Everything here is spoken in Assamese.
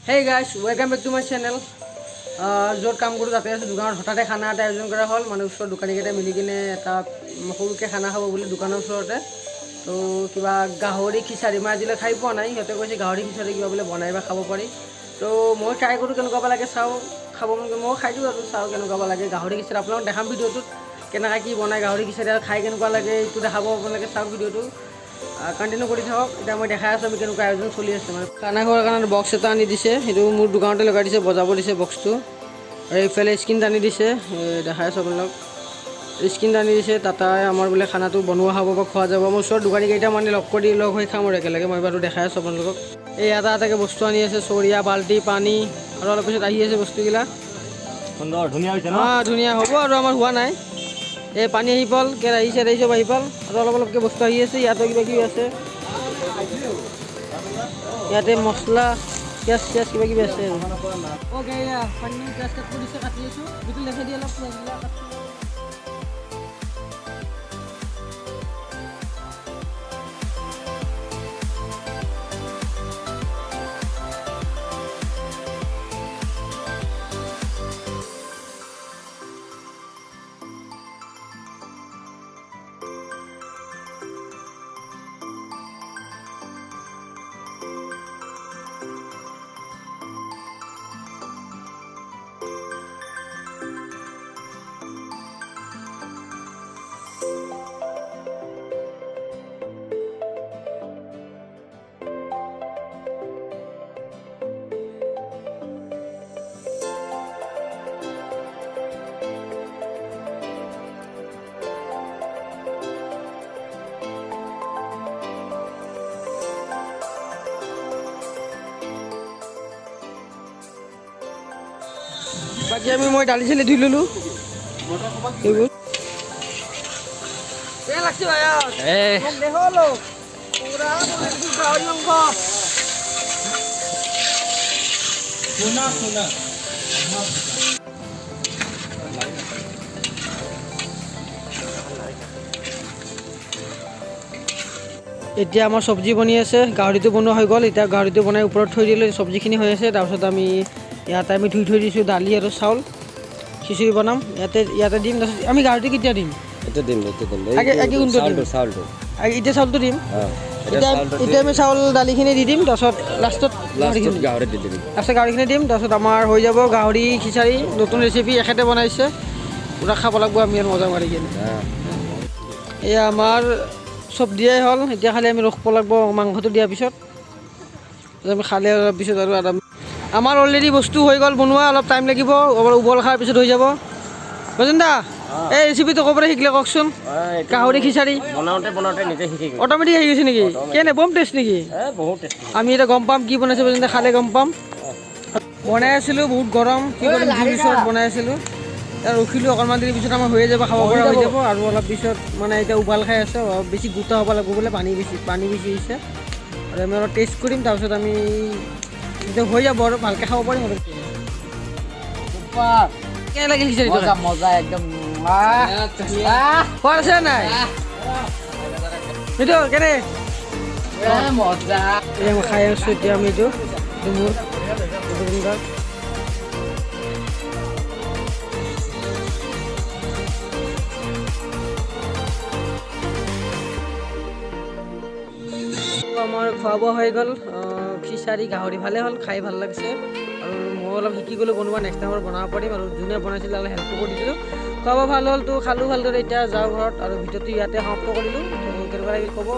Hey guys, welcome back to my channel. য'ত কাম কৰোঁ তাতে আছোঁ। দোকানত হঠাতে খানা এটা আয়োজন কৰা হ'ল, মানে ওচৰৰ দোকানীকেইটাই মিলি কিনে এটা সৰুকৈ খানা খাব বুলি দোকানৰ ওচৰতে। তো কিবা গাহৰি খিচাৰি, মই আজিলৈ খাই পোৱা নাই। সিহঁতে কৈছে গাহৰি খিচাৰি কিবা বোলে বনাই বা খাব পাৰি। তো মই ট্ৰাই কৰোঁ, কেনেকুৱা বা লাগে চাওঁ। খাব মন গ'ল, ময়ো খাই দিওঁ আৰু চাওঁ কেনেকুৱা বা লাগে গাহৰি খিচাৰি। আপোনালোক দেখাম ভিডিঅ'টোত কেনেকুৱা কি বনায় গাহৰি খিচাৰি আৰু খাই কেনেকুৱা লাগে এইটো দেখাব। আপোনালোকে চাওক, ভিডিঅ'টো কণ্টিনিউ কৰি থাকক। এতিয়া মই দেখাই আছোঁ আমি কেনেকুৱা আয়োজন চলি আছে। মানে খানা খোৱাৰ কাৰণে বক্স এটা আনি দিছে, সেইটো মোৰ দোকানতে লগাই দিছে, বজাব দিছে বক্সটো। আৰু এইফালে স্ক্ৰীন আনি দিছে, দেখাই আছোঁ আপোনালোক। স্ক্ৰীন আনি দিছে, তাতে আমাৰ বোলে খানাটো বনোৱা হ'ব বা খোৱা যাব। মোৰ ওচৰৰ দোকানীকেইটা মানে লগ কৰি লগ হৈ খাম আৰু একেলগে। মই বাৰু দেখাই আছোঁ আপোনালোকক। এই এটা এটাকৈ বস্তু আনি আছে, চৰিয়া, বাল্টি, পানী আৰু অলপ পিছত আহি আছে বস্তুবিলাক। সুন্দৰ, ধুনীয়া হৈছে ন? অঁ, ধুনীয়া হ'ব। আৰু আমাৰ হোৱা নাই। এই পানী আহি পাল, কেৰাহী চেৰাহী চব আহি পাল আৰু অলপ অলপকৈ বস্তু আহি আছে। ইয়াতো কিবা কিবি আছে, ইয়াতে মছলা, পিঁয়াজ চিয়াজ কিবা কিবি আছে। আৰু অ'কে, এয়া পানী, পিঁয়াজ কাটিব দিছে, কাটি আছোঁ। যিটো লেখে দি অলপ পিঁয়াজবিলাক কাটিছোঁ। বাকী আমি মই দালি চালি ধুই ল'লোঁ সেইবোৰ। কেনে লাগছে ভাইয়া? এই। মোক দেখো পুৰা গাহৰি মাংস। শুনা শুনা। এতিয়া আমাৰ চব্জি বনি আছে। গাহৰিটো বনোৱা হৈ গ'ল। এতিয়া গাহৰিটো বনাই ওপৰত থৈ দিলোঁ, চব্জিখিনি হৈ আছে। তাৰপিছত আমি ইয়াতে আমি ধুই থৈ দিছোঁ দালি আৰু চাউল, খিচিৰি বনাম। ইয়াতে ইয়াতে দিম। তাৰপিছত আমি গাহৰিটো কেতিয়া দিম? এইটো দিম, এইটো দিম। আগে কোনটো দিম? চাউলটো, চাউলটো। আগে এতিয়া চাউলটো দিম। অঁ। এতিয়া এতিয়া আমি চাউল দালিখিনি দি দিম, তাৰপিছত লাষ্টত লাষ্টত গাহৰি দি দিবি। তাৰপিছত গাহৰিখিনি দিম। তাৰপিছত আমাৰ হৈ যাব গাহৰি খিচাৰি। নতুন ৰেচিপি এখেতে বনাইছে, পূৰা খাব লাগিব আমি আৰু মজা মাৰি কিনে। এয়া আমাৰ চব দিয়াই হ'ল। এতিয়া খালি আমি ৰখিব লাগিব মাংসটো দিয়াৰ পিছত। তাৰপিছত আমি খালে অলপ পিছত আৰু আৰাম। আমাৰ অলৰেডি বস্তু হৈ গ'ল বনোৱা, অলপ টাইম লাগিব, অলপ উবল খাৰ পিছত হৈ যাব। গজেন দা, এই ৰেচিপিটো ক'ৰ পৰা শিকিলে কওকচোন, গাহৰি খিচাৰি? বনাওঁতে বনাওঁতে নিজে শিকি গ'লো। অট'মেটিক আহি গৈছে নেকি? কেনে বম টেষ্ট নেকি? এ, বহুত টেষ্টি। আমি এতিয়া গম পাম কি বনাইছে পৰ্যন্ত খালে গম পাম। বনাই আছিলোঁ, বহুত গৰম, কি কৰিম, জুইৰ ওচৰত বনাই আছিলোঁ। এতিয়া ৰখিলোঁ অকণমান দেৰি পিছত আমাৰ হৈয়ে যাব, খাব পৰা হৈ যাব। আৰু অলপ পিছত মানে এতিয়া উবাল খাই আছে, অলপ বেছি গোটা হ'ব লাগিব বোলে, পানী বেছি হৈছে। আৰু আমি অলপ টেষ্ট কৰিম, তাৰপিছত আমি এতিয়া হৈ যাব আৰু ভালকৈ খাব পাৰিম। আৰু কেনে লাগিল খিচাৰিটো? মজা, মজা একদম। সোৱাদ আছে নাই সেইটো কেনে? মজা। এই মই খাই আছোঁ এতিয়া। আমি এইটো এইটো মোৰ এইটো কোনবা। আমাৰ খোৱা বোৱা হৈ গ'ল। খিচাৰি গাহৰি ভালে হ'ল, খাই ভাল লাগিছে আৰু মই অলপ শিকি গ'লোঁ বনোৱা। নেক্সট টাইম আৰু বনাব পাৰিম। আৰু যোনে বনাইছিল অলপ হেল্পো কৰি দিলোঁ। খোৱা বোৱা ভাল হ'ল, তো খালোঁ ভালদৰে। এতিয়া যাওঁ ঘৰত আৰু ভিডিঅ'টো ইয়াতে সমাপ্ত কৰিলোঁ। তো কেনেকুৱা লাগিল ক'ব।